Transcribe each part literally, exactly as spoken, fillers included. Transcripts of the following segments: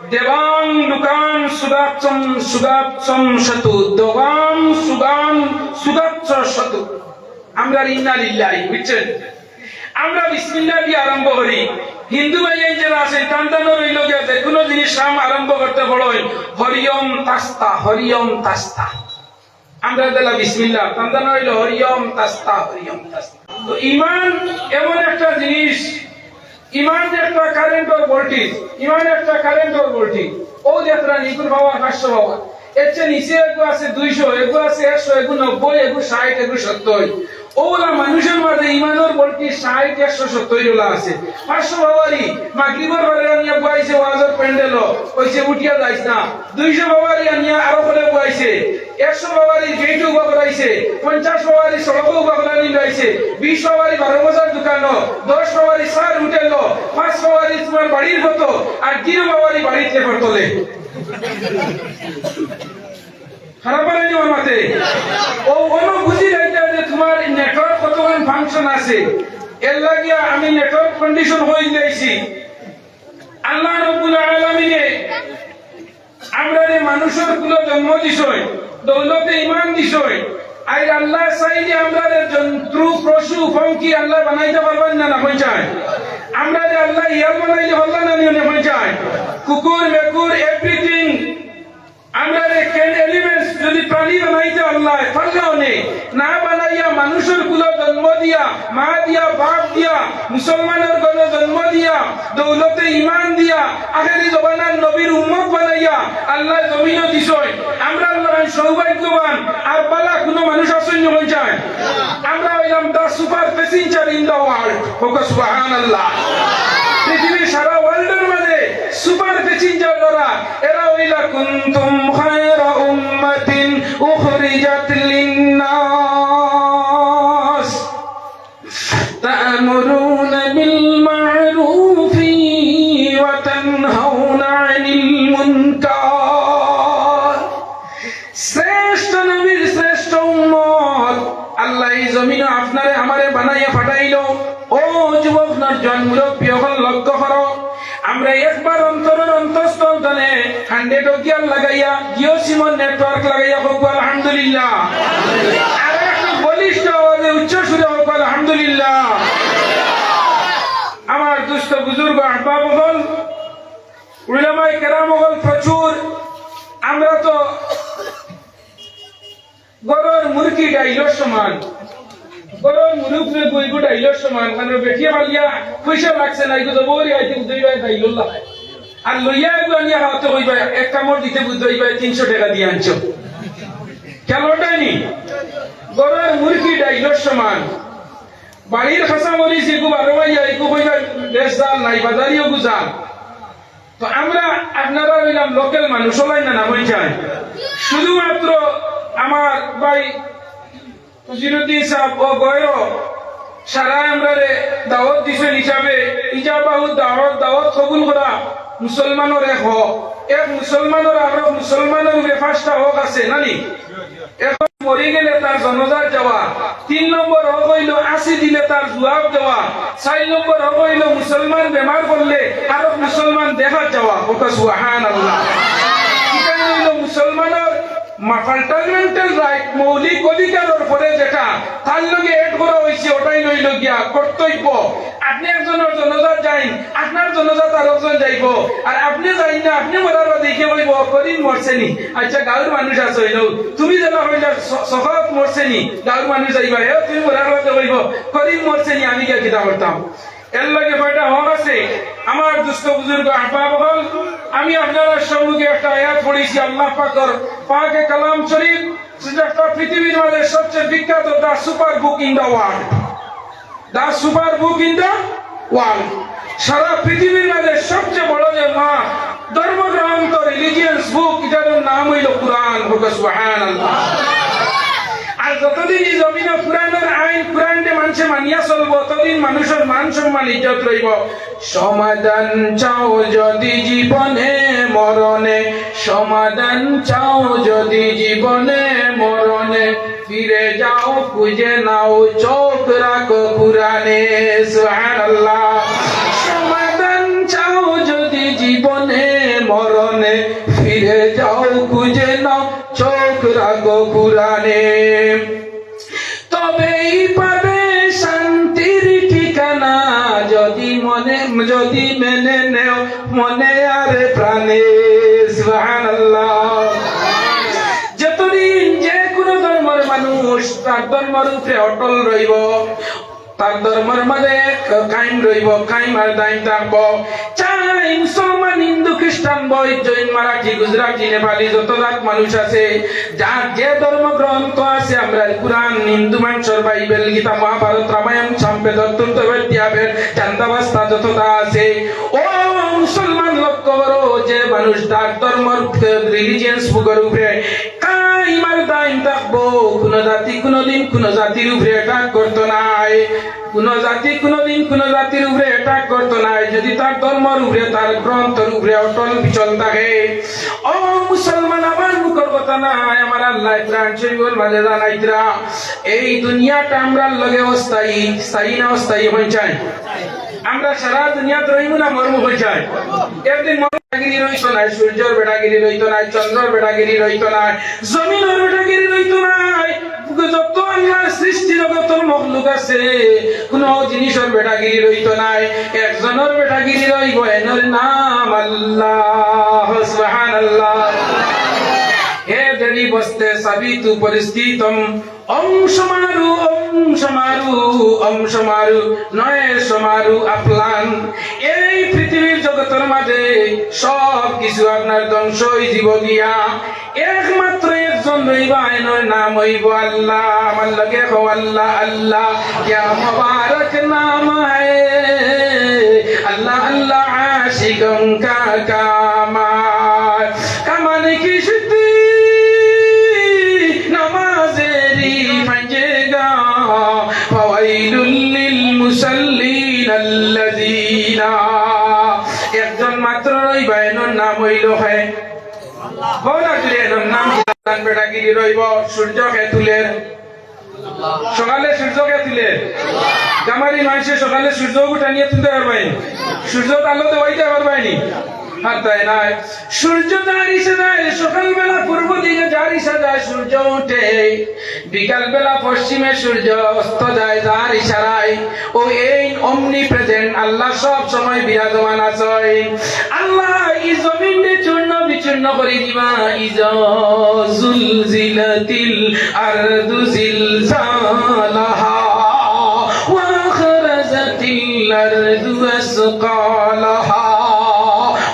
দেবাং লোকান সুগাচ্ছম সুগাচ্ছম শতু, দেবাং সুগান সুগাচ্ছ শতু। আমরা ইন্না লিল্লাহি, বুঝছেন? আমরা বিসমিল্লাহ দিয়া আরম্ভ করি। হিন্দু ভাইয়াইন যেরা আছইন, তান তান অইলো গিয়া যে কুনু জিনিস কাম আরম্ভ করতে বড় অইন, হরিয়ম তাস্তা, হরিয়ম তাস্তা। আমরা দিলা বিসমিল্লাহ, তান তান অইলো হরিয়ম তাস্তা, হরিয়ম তাস্তা। তো ইমান এমন একটা জিনিস, ইমান একটা কারেন্টর ভোল্টেজ, ইমান একটা কারেন্টর ভোল্টেজ। ও যাত্রা নিকুর পাওয়ার, পাঁচশো পাওয়ার, এর চেয়ে নিচে এগু আছে দুইশো, এগু আছে একশো, এগু নব্বই, এগু ষাট, এগু সত্তর। ওলা মানুষর মাঝে ইমানর ভোল্টেজ ষাট, একশো, সত্তর ওলা আছে। পাঁচশো পাওয়ারি মাগরিবর বারে আনিয়া বওয়াইছে ওয়াজর প্যান্ডেলো, কইছে উঠিয়া যাইস না। দুইশো পাওয়ারি আনিয়া আরো করে বওয়াইছে। একশো পাওয়ারি গেইটো উবা করাইছে, পঞ্চাশ পাওয়ারি সড়কো উবা করানি লইছে, বিশ পাওয়ারি বারো বাজার দোকানো, দশ পাওয়ারি চার হোটেলো, পাঁচ পাওয়ারি তোমার বাড়ির মতো, আর জিরো পাওয়ারি বাড়ির লেপর তলে। খারাপ পারে নি ওর মাতে? ও অনো বুঝি যাইতা যে তোমার নেটওয়ার্ক কতক্ষণ ফাংশন আছে, এর লাগিয়া আমি নেটওয়ার্ক কন্ডিশন হয়ে দিয়েছি। আল্লাহ রব্বুল আলামিনে আমরারে মানুষর কুলো জন্ম দিছইন, দৌলতে ইমান দিছইন। আর আল্লাহ চাইলে আমরারে জন্তু, পশু, পঙ্খী আল্লাহ বানাইতে পারবেন না, না হয়ে যায়? আমরারে আল্লাহ ইয়াল বানাইতে পারলেন না, নিয়ে হয়ে যায়? কুকুর, মেকুর, এভরিথিং। আমরারে কেন এলিমেন্টস যদি প্রাণী বানাইতে আল্লাহ পারলেও নেই, না বানাইয়া মানুষর কুলো জন্ম দিয়া, মা দিয়া, বাপ দিয়া, মুসলমানর ঘরে জন্ম দিয়া, দৌলতে ইমান দিয়া, আখেরি জমানার নবীর উম্মত বানাইয়া আল্লাহ জমিনও দিছইন। আমরা আল্লাহ সৌভাগ্যবান, আর বালা কোনো মানুষ আসইন হয়ে যায়। আমরা হইলাম the super passenger in the world। হোক সুবহানাল্লাহ। পৃথিবীর সারা ওয়ার্ল্ডের মাঝে সুপার প্যাসেঞ্জার যারা, এরা হইলা কুনতুম খায়রা উম্মাতিন উখরিজাত লিন্নাস। تأمرون بالمعروف وتنهون عن المنكر। শ্রেষ্ঠ নবীর শ্রেষ্ঠ উম্মত, আল্লাহ এই জমিনো আপনারে আমারে বানাইয়া পাঠাইলো। ও যুবক, নওজোয়ান, মুরব্বী অকল, লক্ষ্য করো, আমরা একবার অন্তরর অন্তঃস্থল থনে হান্ড্রেডো গিয়ার লাগাইয়া, জিও সিমর নেটওয়ার্ক লাগাইয়া হোক আলহামদুলিল্লাহ। আর একটু বলিষ্ঠ আওয়াজে উচ্চ সুরে হোক আলহামদুলিল্লাহ। আমার দুস্ত বুজুর্গ আহবাব অকল, উলামায়ে কেরাম অকল প্রচুর। আমরা তো ঘরর মুরগি ডাইলর সমান, ঘরর মুরুগ যে গুইগু ডাইলর সমান, মানে বেটিয়ে পালিয়া পয়সা লাগছে না, এগু জবরি আইতে উদয় ভাই ডাইলর লাগায়। আর লইয়া এগু আনিয়া হাতে কইবা, এক কামড় দিতে বুঝতে হইবা, তিনশো টাকা দিয়া আনছো। খেয়াল ওটাই নি? ঘরর মুরগি ডাইলর সমান। বাড়ির খাসা মরিচ এগু বারো ভাইয়া, এগু কইবা বেশ জাল নাই, বাজারিও গু জাল। তো আমরা আপনারা হইলাম লোকাল মানুষ, হলাই না, না হয়ে যায়। শুধুমাত্র আমার ভাই তজিরুদ্দিন সাহেব ও গয়রো সারা আমরারে দাওয়াত দিছইন হিসাবে ইজাবাহু দাওয়াত, দাওয়াত কবুল করা মুসলমানর এক হক। এক মুসলমানর আরক মুসলমানর উপরে পাঁচটা হক আছে, নানি? এখন মরি গেলে তার জানাজাত যাওয়া, তিন নম্বর হক হইল আশি দিলে তার জুয়াব দেওয়া, চার নম্বর হক হইল মুসলমান বেমার করলে আরক মুসলমান দেখা যাওয়া। কথা সুবহানাল্লাহ। এটা হইল মুসলমানর মা-, ফান্ডামেন্টাল রাইট, মৌলিক অধিকারর পরে যেটা তার লগে অ্যাড করা হইছে, ওটাই হইল গিয়া কর্তব্য। আপনি একজনর জানাজাত যাইন, আপনার জানাজাত আর একজন যাইব, আর আপনি যাইন না, আপনি মরার বাদে কে কইব, "করিম মরছে নি?" আচ্ছা, গাঁওর মানুষ আছে হইল, তুমি যেটা হইল, "স-, সখাওয়াত মরছে নি?" গাঁওর মানুষ যাইবা, "হে, তুমি মরার বাদে কইব, 'করিম মরছে নি, আমি গিয়া কিতা করতাম?" এর লগে কয়টা হক আছে। আমার দুস্ত বুজুর্গ আহবাব অকল, আমি আপনারার সম্মুখে একটা আয়াত পড়েছি, আল্লাহ পাকর পাকে কালাম শরীফ, যেটা একটা পৃথিবীর মাঝে সবচেয়ে বিখ্যাত, the super book in the world। The super book in the world। সারা পৃথিবীর মাঝে সবচেয়ে বড় যে মা ধর্মগ্রন্থ, রিলিজিয়াস বুক, এটার নাম হইল কোরআন। হোক সুবহানাল্লাহ। আর যতদিন এই জমিনে কোরআনের আইন, কোরআনকে মানুষে মানিয়া চলবো, ততদিন মানুষের মান সম্মান ইজ্জত রইব। সমাধান চাও যদি জীবনে মরণে, সমাধান চাও যদি জীবনে মরণে, ফিরে যাও খুঁজে নাও চোখ রাখো কোরআনে। সুবহানাল্লাহ। সমাধান চাও যদি জীবনে মরণে, ফিরে যাও, খুঁজে নাও, চোখ রাখো কুরআনে। তবেই পাবে শান্তির ঠিকানা, যদি মনে, যদি মেনে নেও মনে আর প্রাণে। সুবহানাল্লাহ। যতদিন যে কোনো ধর্মর মানুষ তার ধর্মর উপরে অটল রইব, তার ধর্মর মাঝে কায়েম রইব, কায়েম আর দায়েম থাকব। চাই মুসলমান, হিন্দু, খ্রিস্টান, বৌদ্ধ, জৈন, মারাঠি, গুজরাটি, নেপালি, যত জাত মানুষ আছে, যার যে ধর্মগ্রন্থ আছে, আমরার কুরআন, হিন্দু মানষর বাইবেল, গীতা, মহাভারত, রামায়ণ, সামবেদ, অথর্ববেদ, অথর্ববেদ, চান্দাবাস্তা যততা আছে, ও মুসলমান, লক্ষ্য করো, যে মানুষ তার ধর্মর, religious book-র উপরে কায়েম আর দায়েম থাকব, কোনো জাতি কোনোদিন কোনো জাতির উপরে attack করতো নায়, কোনো জাতি কোনোদিন কোনো জাতির উপরে attack করতো নায়, যদি তার ধর্মর উপরে, তার গ্রন্থর উপরে অটল বিচল থাকে। ও মুসলমান, আমার মুখর কথা নায়, আমার আল্লায় কুরআন শরীফর মাঝে জানাইতরা, এই দুনিয়াটা আমরার লগে অস্থায়ী, স্থায়ী না অস্থায়ী? কইছাইন? আমরা সারা দুনিয়াত রইমু না মরমু? কইছাইন? একদিন মরমু। বেটাগিরি রইতো নায়, সূর্যর বেটাগিরি রইতো নায়, চন্দ্রর বেটাগিরি রইতো নায়, জমিনর বেটাগিরি রইতো নায়। যত আল্লাহর সৃষ্টি জগতর মখলুক আছে, কোনো জিনিসর বেটাগিরি রইতো নায়। একজনর বেটাগিরি রইব, এনর নাম আল্লাহ। সুবহানাল্লাহ। হে দেবী বস্তে সাবিতু পরিস্থিতম, ওম সমারু, ওম সমারু, ওম সমারু, নয় সমারু আপলান। এই পৃথিবীর জগতর মাঝে সব কিছু আপনার ধ্বংস অইযিবো গিয়া। একমাত্র একজন রইবা, এনর নাম অইবো আল্লাহ। আমার লগে কও, আল্লাহ, আল্লাহ, ক্যা মুবারক নাম হ্যায়। আল্লাহ, আল্লাহ, আশিকোঁ কা কাম আয়। কামান কিশতি নমাজেরি ফাইজেগা, ফাওয়াইলুল লিল মুসাল্লিন আল্লাযিনা। একজন মাত্র রইবা, এনর নাম অইলো হে। বড় জুরে এনর নাম। বেটাগিরি রইব, সূর্য কে তুলের? সকালে সূর্য কে তুলের? গামারি মানষে সকালে সূর্য উঠানিয়া তুলতে পারবায়নি? সূর্য তালো দেওয়াইতে পারবায়নি? আর তাই নয়, সূর্য যার ইশারায় সকালবেলা পূর্ব দিকে যার ইশারায় সূর্য উঠে, বিকালবেলা পশ্চিমে সূর্য অস্ত যায় যার ইশারায়। ও এই omnipresent আল্লাহ সব সময় বিরাজমান আছইন। আল্লাহ ই জমিনরে চূর্ণ বিচূর্ণ করি দিবা। ইজা জুলজিলাতিল আরদু জিলজালাহা ওয়া আখরাজাতিল আরদু আসকালাহা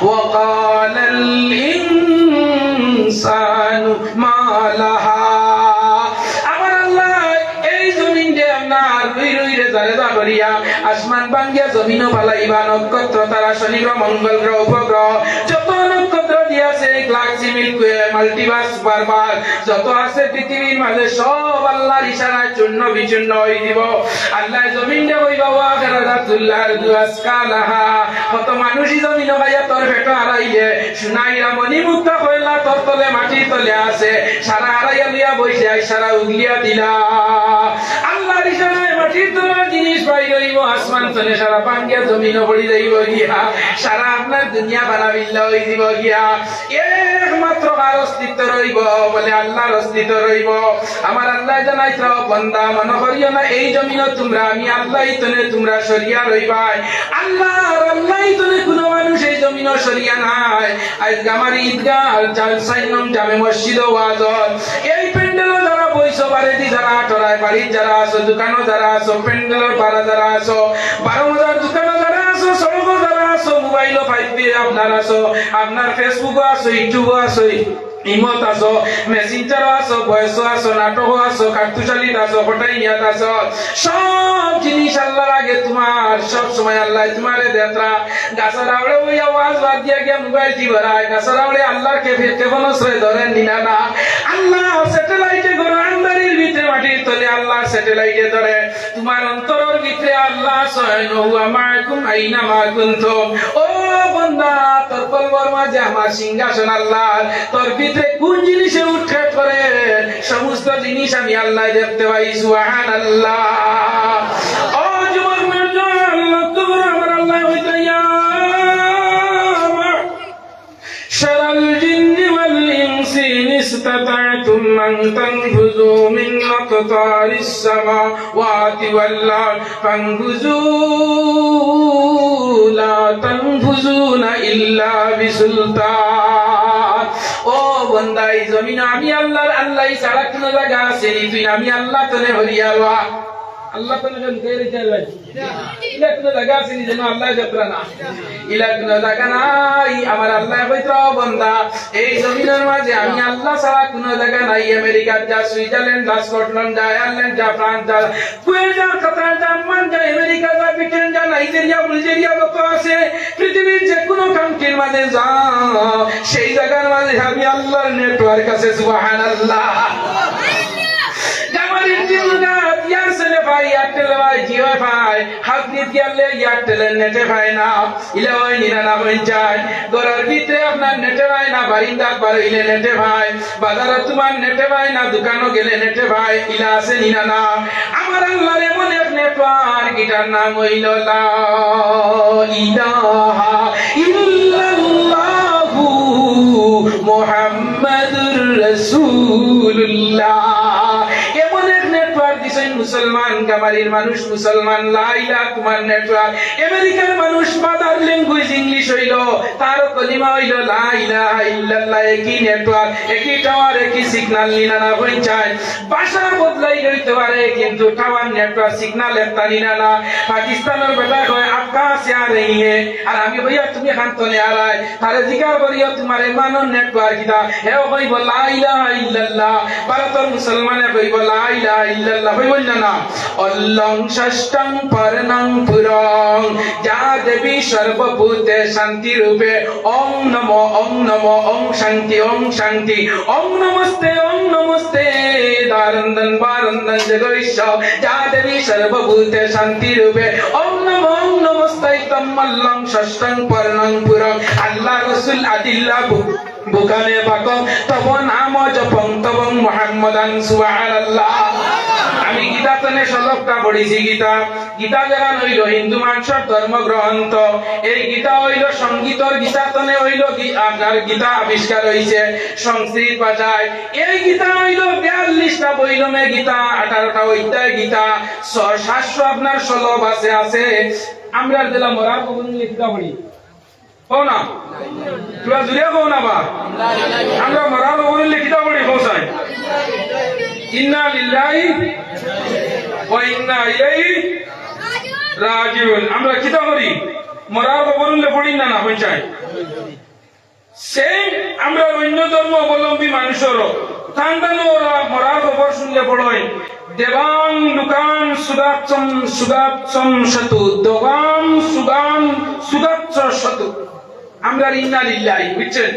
ওয়া ক্বালাল ইনসানু মা লাহা। আমার আল্লাহ এই জমিনরে আপনার রুই রুইরে জারেজা করিয়া, আসমান ভাঙ্গিয়া জমিনো ফালাইবা, নক্ষত্র, তারা, শনি গ্রহ, মঙ্গল গ্রহ, উপগ্রহ, যত নক্ষত্র দিয়া আছে, galaxy, Milky Way, multiverse, superverse, যত আছে পৃথিবীর মাঝে, সব আল্লাহর ইশারায় চূর্ণ বিচূর্ণ অইযিবো। আল্লাহ জমিনরে কইবা, ওয়া আখরাজাতিল আরদু আসকালাহা। কত মানুষ ই জমিনো খাইয়া তোর পেটো হারাইলে, সোনা হীরা মণি মুক্তা কয়লা তোর তলে মাটির তলে আছে, সারা হারাইয়া লইয়া বইছে, আইজ সারা উগলিয়া দিলা। আল্লাহর ইশারায় মাটির তলর জিনিস বাইর অইবো, আসমান তনে সারা ভাঙ্গিয়া জমিনো পড়ি যাইবো গিয়া, সারা আপনার দুনিয়া বানাবিল্লা অইযিবো গিয়া। একমাত্র কার অস্তিত্ব রইবো? বলে আল্লাহর অস্তিত্ব রইবো। আমার আল্লায় জানাইতরা, ও বন্দা, মনো করিও না এই জমিনো তুমরা, আমি আল্লাহ ইতনে তুমরা সরিয়া রইবায়। আল্লাহ আর আল্লাহ ইতনে কুনু মানুষ এই জমিনো সরিয়া নাই। আইজ আমার ঈদগাহ আর চার সাইনম জামে মসজিদো ওয়াজ অর। এই প্যান্ডেলো যারা বইছো, বারেদি যারা আটরায়, বাড়িত যারা আছো, দোকানো যারা আছো, প্যান্ডেলর পারা যারা আছো, বারো বাজার দোকানো যারা আছো, সড়কো যারা আছো, মোবাইলো ফাইভ জি আপনার আছো, আপনার Facebook-ও আছো, YouTube-ও আছো, ইমোত আছো, Messenger-ও আছো, ভয়েসও আছো, নাটকও আছো, কার্তুশালিত আছো, কটাইনিয়াত আছো, সব জিনিস আল্লাহর আগে তুমার, সব সময় আল্লায় তুমারে দেখরা। গাছর আওড়ে বইয়া ওয়াজ বাদ দিয়া গিয়া মোবাইল টিপরায়, গাছর আওড়ে আল্লাহর কে-, কেফন আশ্রয় ধরের নি না? না। আল্লাহ স্যাটেলাইটে ঘরর আন্দারির ভিতরে মাটির তলে আল্লাহ স্যাটেলাইটে ধরে। তুমার অন্তরর ভিতরে আল্লাহ স্বয়ং, "ওয়া হুয়া মাআকুম আইনা মা কুনতুম।" ও বন্দা, তোর কলবর মাঝে আমার সিংহাসন আল্লাহ, তোর ভিতরে কুন জিনিসে উৎখাত করে, সমস্ত জিনিস আমি আল্লাহ দেখতে পাই। সুবহানাল্লাহ। ও যুবক নওজোয়ান, আল্লাহ, তুমার আমার আল্লাহ হইতে ইয়া আমার الجن والإنس إن استطعتم أن تنفذوا من أقطار السماوات والأرض فانفذوا لا تنفذون إلا بسلطان। ও বন্দা, এই জমিনো আমি আল্লাহর, আল্লাহ ছাড়া কুনু জাগা আছে নি? তুই আমি আল্লাহ তনে হরিয়ালা। আল্লাহ তনে কেন তৈরি চাইবেন? ইলা কুনু জাগা আছে নি যেন আল্লাহ যাত্রা না? ইলা কুনু জাগা নাই। আমার আল্লাহ কইতো, বন্দা, এই জমিনর মাঝে আমি আল্লাহ ছাড়া কুনু জাগা নাই। আমেরিকা যা, সুইজারল্যান্ড যা, স্কটল্যান্ড যা, আয়ারল্যান্ড যা, ফ্রান্স যা, কুয়েত যা, কাতার যা, আম্মান যা, আমেরিকা যা, ব্রিটেন যা, নাইজেরিয়া, বুলগেরিয়া যত আছে, পৃথিবীর যে কুনু কান্ট্রির মাঝে যা, সেই জাগার মাঝে আমি আল্লাহর নেটওয়ার্ক আছে। সুবহানাল্লাহ। গামারির দিন রাত এয়ারসেলে পায়, এয়ারটেলে পায়, জিওয়ে পায়, হাত নিত গেলে এয়ারটেলের নেটে পায় না। ইলা অয় নি না, না অইন চাই। ঘরর ভিতরে আপনার নেটে পায় না, বারিন্দাত বার অইলে নেটে পায়, বাজারো তুমার নেটে পায় না, দোকানো গেলে নেটে পায়। ইলা আছে নি না, না? আমার আল্লাহর এমন এক নেটওয়ার্ক, ইটার নাম অইলো লা ইলাহা ইল্লাল্লাহু মুহাম্মাদুর রাসূলুল্লাহ। এমন এক নেটওয়ার্ক দিছইন মুসলমান, গামারির মানুষ মুসলমান, লা ইলাহা তুমার নেটওয়ার্ক। আমেরিকার মানুষ মাদার ল্যাঙ্গুয়েজ ইংলিশ অইলো, তার কলিমা অইলো লা ইলাহা ইল্লাল্লাহ। একই নেটওয়ার্ক, একই টাওয়ার, একই সিগন্যাল, নি না, না অইন চাই। ভাষা বদলাই অইতে পারে, কিন্তু টাওয়ার, নেটওয়ার্ক, সিগন্যাল একটা, নি না, না। পাকিস্তানর বেটায় কয়, "আপ কাহা সে আ রহি হ্যায়?" আর আমি কইয়ার, "তুমি কান তনে আরায়?" তারে জিকার করিও, "তুমার ইমানর নেটওয়ার্ক কিতা?" হেও কইবো, "লা ইলাহা ইল্লাল্লাহ।" ভারতর মুসলমানে কইবো, "লা ইলাহা ইল্লাল্লাহ।" কইবো না, না? অল্লং ষষ্ঠং পরণং পুরং, যা দেবী সর্বভূতে শান্তি রূপে, ওম নমো, ওম নমো, ওম শান্তি, ওম শান্তি, ওম নমস্তে, ওম নমস্তে, দারন্দন বারন্দন জগৈষ, যা দেবী সর্বভূতে শান্তি রূপে, ওম নমো, ওম নমস্তে, তম অল্লং ষষ্ঠং পরণং পুরং। আল্লাহ রসুল আদিল্লা বু-, বুকানে পাকং, তব নাম জপং তবং মুহাম্মদান। সুবহানাল্লাহ। আমি গীতা তনে শ্লোকটা পড়ছি, গীতা, গীতা যেখান অইলো হিন্দু মানষর ধর্মগ্রন্থ। এই গীতা অইলো সঙ্গীতর গীতা তনে অইলো গী-, আপনার গীতা আবিষ্কার অইছে সংস্কৃত ভাষায়। এই গীতা অইলো বিয়াল্লিশটা ভলিউমে গীতা, আঠারোটা অধ্যায় গীতা, ছ-, সাতশো আপনার শ্লোক আছে, আছে। আমরা যেলা মরার কবর লিখিতা পড়ি, কও না? তুমরা জুড়ে কও না বা? আমরা মরার কবর লিখিতা পড়ি, কও চাই। ইন্না লিল্লাহি ওয়া ইন্না ইলাইহি রাজিউন। আমরা কিতা করি? মরার কবর পড়ি না, না, অইন চাই। Same আমরা অন্য ধর্ম অবলম্বী মানুষরও, তান তানও ওরা মরার কবর হুনলে পড়ইন, "দেবাং লোকান সুগাচ্ছম, সুগাচ্ছম সতু, দেবাং সুগান, সুগাচ্ছ সতু।" আমরা ইন্না লিল্লাহি, বুঝছেন?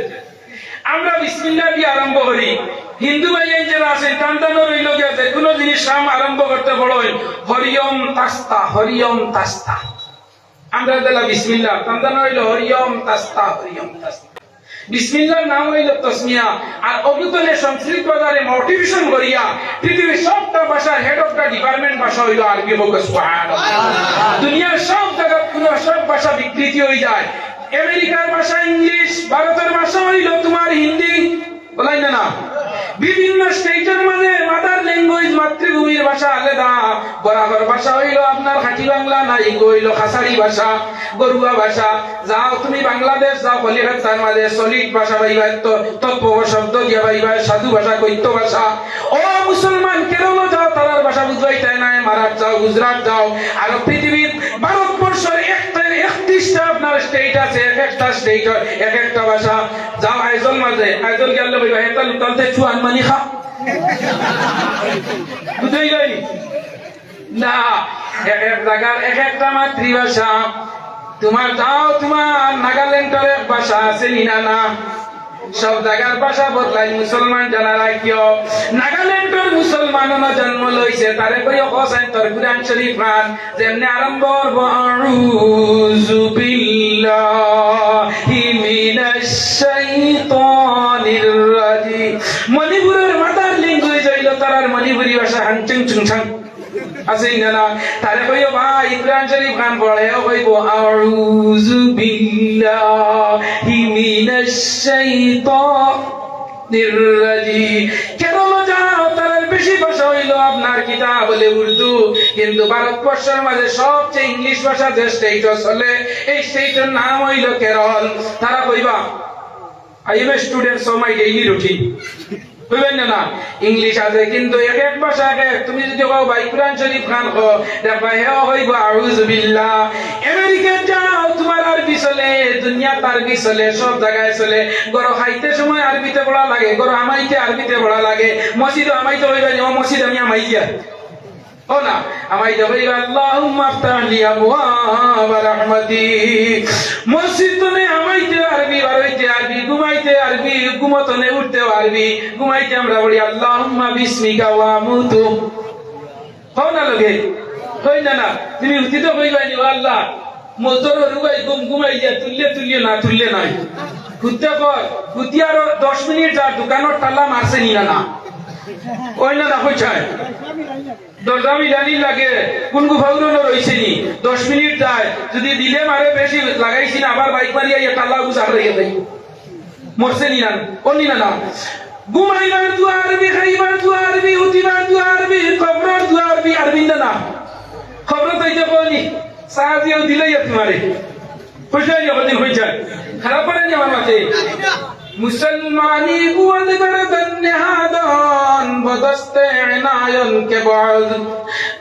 আমরা বিসমিল্লাহ দিয়া আরম্ভ করি। হিন্দু ভাইয়াইন যেরা আছইন, তান তানর অইলো গিয়া যে কুনু জিনিস কাম আরম্ভ করতে পড়ইন, হরিওম তাস্তা, হরিওম তাস্তা। আমরা দিলা বিসমিল্লাহ, তান তানর অইলো হরিওম তাস্তা, হরিওম তাস্তা। বিসমিল্লাহর নাম অইলো তসমিয়া। আর অগুতনে সংস্কৃত বাজারে মোটিভেশন করিয়া পৃথিবীর সবটা ভাষার head of the department ভাষা অইলো আরবি। কও সুবহানাল্লাহ। দুনিয়ার সব জাগাত কুনু সব ভাষা বিকৃতি অই যায়। আমেরিকার ভাষা ইংলিশ, ভারতর ভাষা অইলো তুমার হিন্দি, বলাই না, না? বিভিন্ন স্টেটর মাঝে মাদার ল্যাঙ্গুয়েজ, মাতৃভূমির ভাষা আলাদা। বরাকর ভাষা অইলো আপনার খাঁটি বাংলা, না ইগু অইলো খাসাড়ি ভাষা, গরুয়া ভাষা। যাও তুমি বাংলাদেশ যাও, কলিকাতার মাঝে সলিড ভাষা পাইবা, ত-, তদ্ভব শব্দ দিয়া পাইবা, সাধু ভাষা, কৈত্য ভাষা। ও মুসলমান, কেরলো যাও, তারার ভাষা বুঝবায় তাই নায়, মারাঠ যাও, গুজরাট যাও, আর পৃথিবীর ভারতবর্ষর একটা, একত্রিশটা আপনার স্টেট আছে, এক একটা স্টেটর এক একটা ভাষা। যাও আইজল মাঝে, আইজল গেলে কইবা, "এটা লুকালতে চুয়ান মানি খা।" বুঝাই যায়নি? না, এক এক জাগার এক একটা মাতৃভাষা। তুমার যাও, তুমার নাগাল্যান্ডর এক ভাষা আছে নি না? না, সব জাগার ভাষা বদলাই, মুসলমান জানা রাখিও। নাগাল্যান্ডর মুসলমান অনো জন্ম লইছে, তারে কইও, "হোসেন, তোর কুরআন শরীফ খান।" যেমনে আরম্ভ করবো, "আউযু বিল্লাহি মিনাশ শাইতানির রাজিম।" মণিপুরর মাদার ল্যাঙ্গুয়েজ অইলো তারার মণিপুরি ভাষা হাংচুং চুংচাং। আছে না, না? তারে কইও, "ভাই, কোরআন শরীফ খান পড়ো।" ও কইবো, "আউযু বিল্লাহি মিনাশ শাইতানির রাজিম।" কেরল যাও, তারার বেশি ভাষা অইলো আপনার কিতা বলে উর্দু, কিন্তু ভারতবর্ষর মাঝে সবচেয়ে ইংলিশ ভাষা যে স্টেটও চলে, এই স্টেটর নাম অইলো কেরল। তারা কইবা, "I am a student, so my daily routine।" কইবা না, না, ইংলিশ আছে, কিন্তু এক এক ভাষা এক এক। তুমি যদি কও, "ভাই, কোরআন শরীফ খান কও", দেখবা, হে কইবো, "আউযু বিল্লাহ।" আমেরিকাত যাও, তুমার আরবি চলে, দুনিয়াত আরবি চলে, সব জাগায় চলে। ঘরো খাইতে সময় আরবিতে পড়া লাগে, ঘরো হামাইতে আরবিতে পড়া লাগে, মসজিদো হামাইতে কইবা নি, "ও মসজিদ, আমি হামাইয়া।" ও না, হামাইতে কইবা, "আল্লাহুম্মা আফতাহ লি আবওয়াবা রাহমাতিক।" মসজিদ তনে হামাইতে আরবি, বারইতে আরবি, ঘুমাইতে আরবি, ঘুম তনে উঠতে আরবি, ঘুমাইতে আমরা পড়ি, "আল্লাহুম্মা বিসমিকা ওয়া আমুতু।" কও না লগে, কই না, না, তুমি উঠিতে কইবা নি, "ও আল্লাহ, মজুর রুবাই ঘুম ঘুমাইয়া তুললে তুললে না তুললে নাই।" হুতে কর, হুতি আরো দশ মিনিট যার দোকানর তালা মারছে নি না, না? ওই না, না, কই চায়? দরজা মিলানি লাগে, কোন গুফাউরনো রইছে নি? দশ মিনিট যায়, যদি দিলে মারে বেশি লাগাইছি না, আবার বাইক মারিয়া ইয়া তালা গুজা রইয়া যাই। মরছে নি না? ও নি না, না? ঘুমাইবার দোয়া আরবি, খাইবার দোয়া আরবি, উঠিবার দোয়া আরবি, কবরর দোয়া আরবি, আরবি না, না? কবরো তো ইটা কওনি, সাহায্য দিলে ইয়া তুমারে। খুশি অইলে কদিন হই যায়। খারাপ পারে নি আমার মাঝে? মুসলমানি বুয়াদ গর্দন নেহাদন, বদস্তে এনায়ন কে বদ।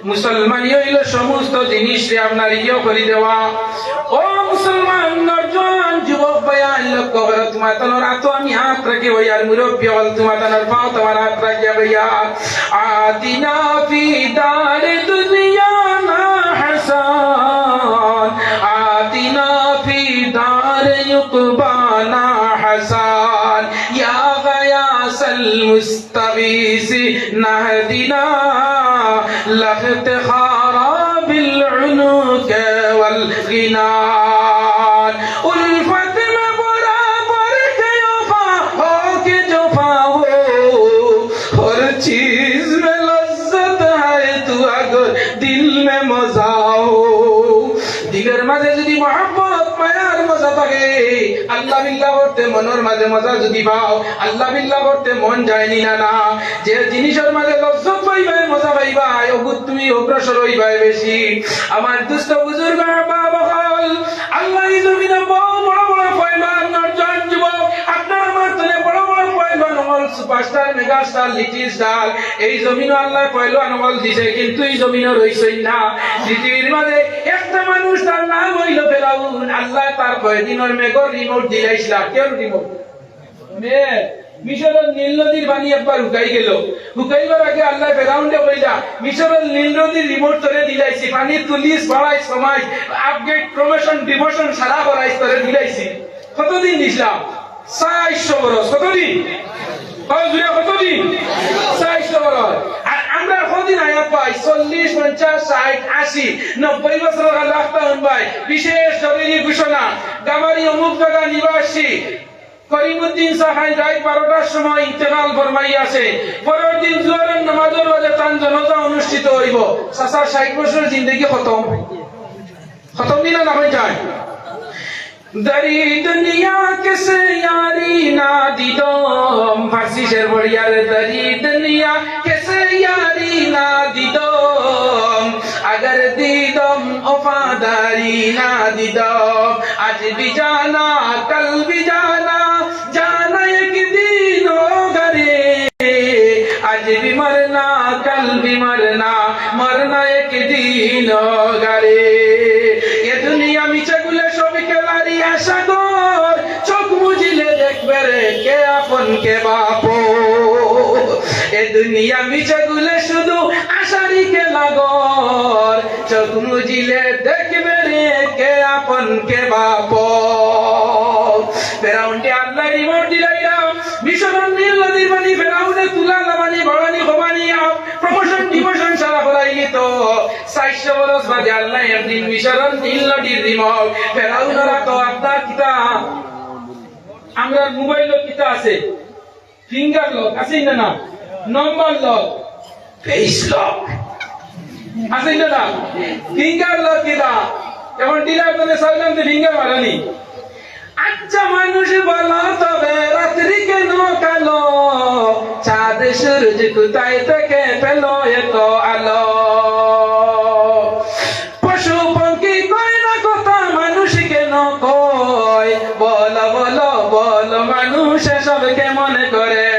মুসলমানি অইলো সমস্ত জিনিসরে আপনার ইয়ে করি দেওয়া। ও মুসলমান নওজোয়ান যুবক ভাইয়াইন, লক্ষ্য করো, তুমার তানর আতো আমি আত রাখি ভাইয়া, আর মুরব্বি অকল তুমার তানর পাও তুমার আত রাখিয়া ভাইয়া। آتنا في دار دنيانا حسن، آتنا في دار عقبانا حسن، يا غياث المستغيثين اهدنا، لا افتخار بالعنوق والغنى۔ الفت میں برابر کہ وفا ہو کہ جفا ہو، ہر چیز میں لذت ہے تو اگر دل میں مزہ ہو۔ দিলর মাঝে যদি মহব্বত, মায়ার মজা থাকে, আল্লাহ বিল্লাহ করতে মনর মাঝে মজা যদি পাও, আল্লাহ বিল্লাহ করতে মন যায় নি না, না। যে জিনিসর মাঝে লজ্জত পাইবায়, মজা পাইবায়, অগুত তুমি অগ্রসর অইবায় বেশি। আমার দুস্ত বুজুর্গ আহবাব অকল, আল্লাহ ই জমিনো বড় বড় পয়লওয়ান, নওজোয়ান যুবক, আপনার আমার তনে বড় বড় পয়লওয়ান অকল, superstar, megastar, little star, এই জমিনো আল্লায় পয়লওয়ান অকল দিছে, কিন্তু ই জমিনো রইছইন না। পৃথিবীর মাঝে একটা মানুষ, তার নাম অইলো ফেরাউন। আল্লায় তার কয়দিনর মেঘর remote দিলাইছলা। কেউর remote? মেঘ। মিশরর নীল নদীর পানি একবার হুকাই গেলো। হুকাইবার আগে আল্লায় ফেরাউনরে কইলা, "মিশরর নীল নদীর remote তোরে দিলাইছি, পানি তুলিস, বাড়াইস, কমাইস, upgrade, promotion, demotion সারা করাইস, তোরে দিলাইছি।" কতদিন দিছলা? চাইরশো বরস। কতদিন? কও জুরে, কতদিন? চাইরশো বরস। আর আমরা কতদিন হায়াত পাই? চল্লিশ, পঞ্চাশ, ষাইট, আশি, নব্বই বছর। আল্লাহ তাআলা ভাই, বিশেষ জরুরি ঘোষণা, গামারি অমুক জাগা নিবাসী করিমউদ্দিন সাব আইজ রাইত বারোটার সময় ইন্তেকাল ফরমাইয়াছে। পরের দিন জোহরর নামাজর বাদে তান জানাজা অনুষ্ঠিত অইবো। চাচার ষাইট বছরর জিন্দেগি খতম। খতম নি না, না অই যায়? در این دنیا کس یاری ندیدم، ফার্সি শের পড়িয়ার, در این دنیا کس یاری ندیدم، اگر دیدم وفاداری ندیدم، آج بھی جانا کل بھی جانا، جانا ایک دن ہوگا رے، آج بھی مرنا کل بھی مرنا، مرنا ایک دن ہوگا رے۔ এ দুনিয়া মিছা গুলে সব খেলারি আশা কর, চোখ মুজিলে দেখবে রে কে আপন কে বাপর। এ দুনিয়া মিছা গুলে শুধু আশারি খেলা ঘর, চোখ মুজিলে দেখবে রে কে আপন কে বাপর। ফেরাউনরে আল্লায় remote দিলাইলা, মিশরর নীল নদীর পানি ফেরাউনে তুলা লামানি, বাড়ানি, কমানি, আপ-, promotion, demotion সারা করাইলিতো। চাইরশো বরস বাদে আল্লায় একদিন মিশরর নীল নদীর remote ফেরাউনর আতো। আপনার কিতা, আমরার মোবাইলো কিতা আছে? Finger lock আছে না, না? Number lock, face lock। আছে না? ফিঙ্গার লক্ষ্মীদা, এখন ডিলার দলে সাইলাম যে ফিঙ্গার মারানি। আচ্ছা মানুষ বলো তবে রাত্রি কেন কালো? চাঁদ সূরজ কোথায় থেকে পেল এত আলো? পশু পঙ্খী কয় না কথা মানুষ কেন কয়? বলো বলো বলো মানুষ সব কেমন করে